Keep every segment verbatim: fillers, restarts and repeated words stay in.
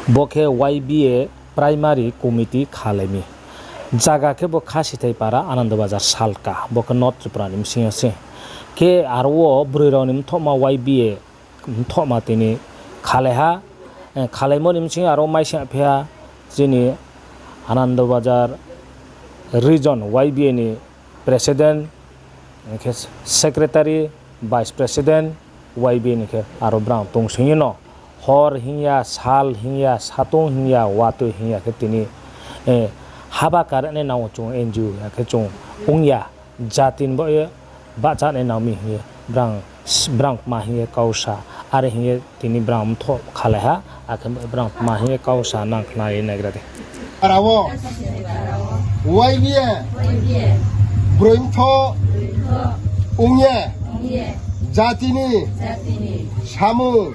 Bo khe Y B A Primary Committee khalai mi. Zaga khe bo Khasithai para, Anando Bazar, Salka. Bo khe North Tripura ni bsing yo se. Khe aro wo broi rao ni mthohma Y B A mthohma tini khalai ha. Eh, khalaimo ni bsing aro maising phi ha chini Anando Bazar region Y B A ni president, hing khe secretary, vice president, Y B A ni khe aro brang tong sing ye no. Hor hing ya, sal hing ya, satung hing ya, watoi hing ya khe tini, eh, haba kare nai nang wo chung N G O ya khe chung ong ya, jati ni baoh ye bahcha nai nang mi hing ye brang, brang tma hing ye kau sa, are hing ye tini brang mthoh khalai ha, akhe brang tma hing ye kau sa nang khna ye naigra di. Para wo Y B A broi mthoh ong ye jati ni samung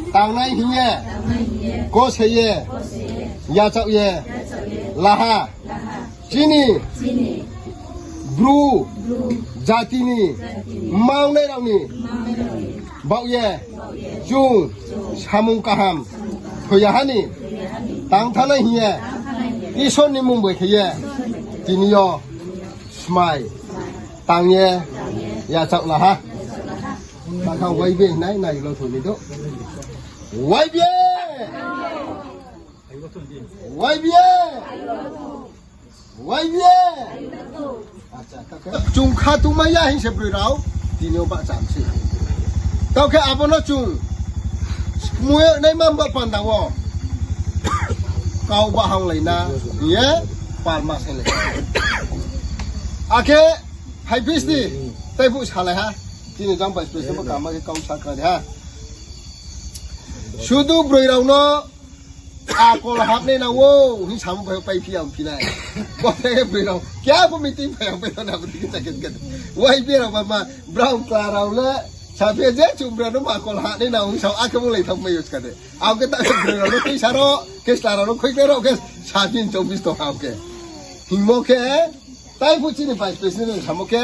tangnai hing ye kose ye yachaoh ye la ha. Chini Bru jati ni mangnai rao ni baoh ye chung samung kaham thoi ya ha ni tang thanngnai hing ye Isor ni mmung bai khe ye tini yo smai tang ye yachaoh la ha. Bakha Y B A nai nai lo thoi ni do. Y B A! Y B A! Y B A! Chung kha tongmai ya hing se broi rao tini yo bahcha mi se. Tao khe abo no chung skmoi naima ba panda wo kau bahanglai na hing ye palma sainglai. Akhe hai bis ni tei phuh salai ha. Tini jang vice president bo kama khe kau sakra di ha. Sudu broi rao no akol hapnai nang ou hing samo bai paiphi ya ongphi nai. Bo khe broi rao khe abo meeting phai ya pai na bo tini khe chakhe khe. Y B A rao ba ma brao kla rao le saphi je chung brao no ma akol hapnai nang ou hing sa akhe bo lai thang mai yo ska de. Abo khe ta khe broi rao no khuisa ro khe sla rao no khuikhlai ro khe saphi chobbish tong ha khe. Hingmo khe, tai phuh chini vice president ni samo khe,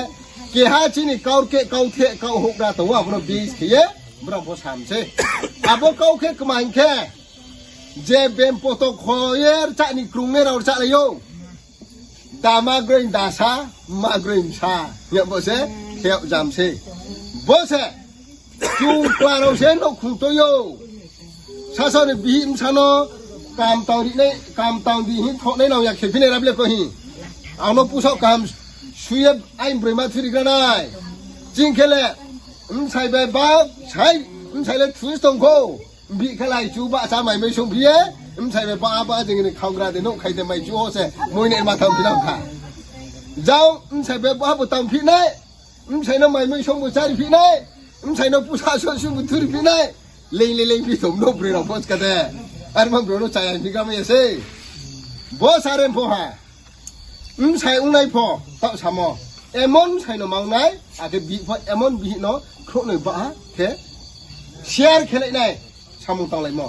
keha chini kaurkeh, kautheh, kauhouhgra tong ou, abo no base khe ye, brao pho sam se. Abo kau khe kma hing khe, je bem poto kho ye rchah ni krungnai rao rchahlai ou. Da ma groi da sa, ma groi sa, hing ye bo se, khe jam se. Bo se, chung kla rao se nouhkhong toi ou. Sasao ni bihih bsa no kam tang ri nai, kam tang di hing thohnai nang ya khephi nai rable ko hing. Ang no pusaoh kaham sui ye aini broima thuri gra nai. Ching khe le, bsai bai ba, sai, bsai le thu tong kho. Bihih khe lai chu bahcha mai mai songphi ye, bsai bai ba, ba jing ni khaogra de nouh khai de mai chu ho se, moi nai ma tang phi nang kha. Jang, bsai bai ba bo tang phi nai, bsai no mai moi song bo chári phi nai, bsai no pusa so su bo thuri phi nai, leng le leng phi thom no broi rao pho ska de. Ar ma broi no chaya phi ga mai ya se. Bo sa rem pho ha. Bsai ongnai pho, taoh samo. Emon bsai no mang nai, akhe bihih pho emon bihih no khrouhnoi baha khe share khe lai nai, samung tanglaimo.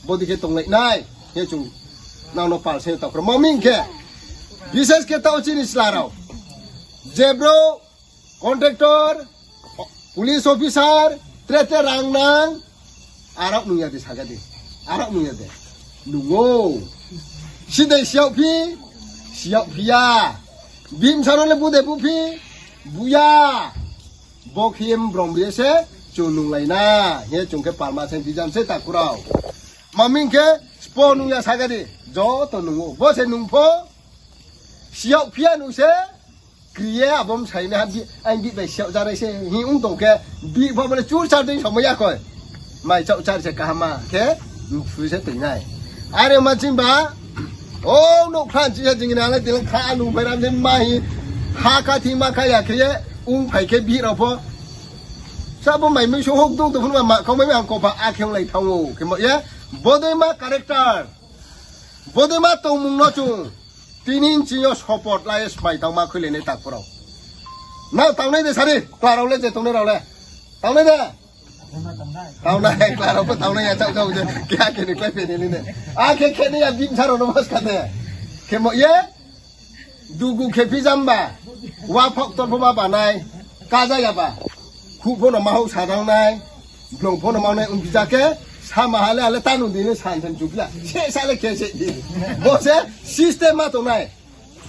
Bodei khe tonglai nai, ye chung nang no pal se taoh khro. Maming khe, bises khe taoh chini chla rao. Je bro, contractor, police officer, tre tre rang nang, arao nung ya de saga de. Arao nung ya de. Nung ou. Sidai siyaoh phi, siyaoh phi ya. Bihih bsa no le bu de bu phi, bu ya. Bo khe ye brom ri ye se, chung nunglai na. He chung khe palma se bijam se takhu rao. Maming khe, spo nung ya saga de. Joto nung ou. Bo se nung pho, siyaoh phi ya nung se, kri ye abo bsai nai ha, aini bihih bai siyaoh ja nai se, hing ong tong khe, bihih pho bo le chur char dei somai ya khoi. Mai chaoh char se kaham ma khe, mthui se toi nai. Are ma ching ba, o nouh khlan chi se jing na le, tini kha nung phai ram de ma hi, ha kha thing ma kha ya khe ye, ong phai khe bihih rao pho. Sa bo mai mui so hok dong tong phun ba ma kau mai mi ang kau ba akhe onglai thanng ou khe mo ye, bodei ma character. Bodei ma tongmung no chung tini nching yo support la ye smai tangma khuilai nai takhu rao. Nang tangnai de sari, kla rao le je tongnai rao le. Tangnai de? Tangnai, kla rao pho tangnai ya, chaoh chaoh je, keha khe ni klái phe ni ni ne. Akhe khe ni ya bihih bsa rao no mas kha de. Khe mo ye, dugu khe phi jam ba, wa phoktor pho ma ba nai, kaja ya ba, khuh pho no ma houh sa dang nai, blong pho no ma nai, ongphi ja khe, Sama ha le, ale tanu di le san san chupla. Se sa le khe se di. Bo se system ma tongnai.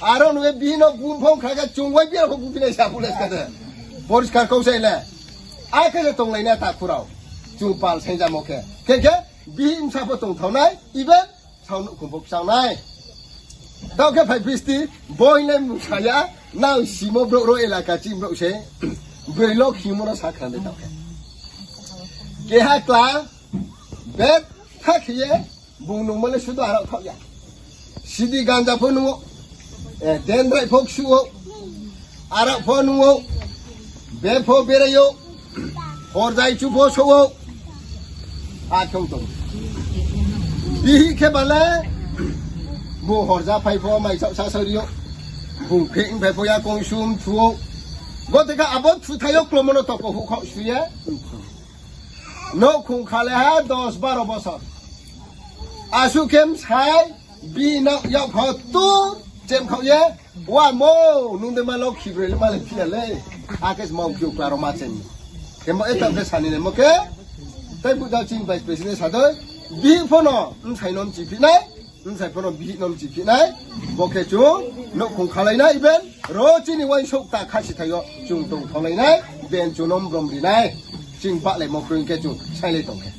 Aro nung ye bihih no gumphong kha khe chung wai biar pho guphi nai sa phules kha de. Poriskar kau sai le. Akhe se tonglai na takhu rao. Chung pal saingjamo khe. Khe khe bihih bsa pho tongthao nai, even sao nouhkhong pho kchang nai. Taoh khe phai phisti, bo hing le mung sa ya, nang simo brouh ro elaka chini brouh se, broi lo khimo no sa khna de taoh khe. Keha kla, bet tha khe ye, bung nungmo le sudu arao thaoh ya. Sidi ganja pho nung ou, eh, dendrai pho ksu ou, arao pho nung ou, be pho berai ou, horjai chu pho sou ou, akhe tong. Bihih khe ba le, bung horja phai pho mai saoh sa saori ou, bung pheh phai pho ya kongsum thu ou. Bo te khe abo thuthai yo klomo no toko houhkhaoh su ye. Nouhkhong kha le ha dos baro bosor. Asuh khe bsai, bihih no yak pho tur chemkhaoh ye, wa mo, nung de ma lokhi broi le ma le phi ya le. Akhe se mao khe ukla rao ma cheng. Khemo e taoh khe sani naimo khe, tei buja chini vice president sa dei, bihih pho no bsai no mchi phi nai, bsai pho no bihih no mchi phi nai, bo khe chung nouhkhong khalai nai, even ro chini uaingsouh kta khasi thai yo chung tongthaolai nai, ben chung no brom ri nai, ching bahlaimo kroi khe chung sailai tong khe.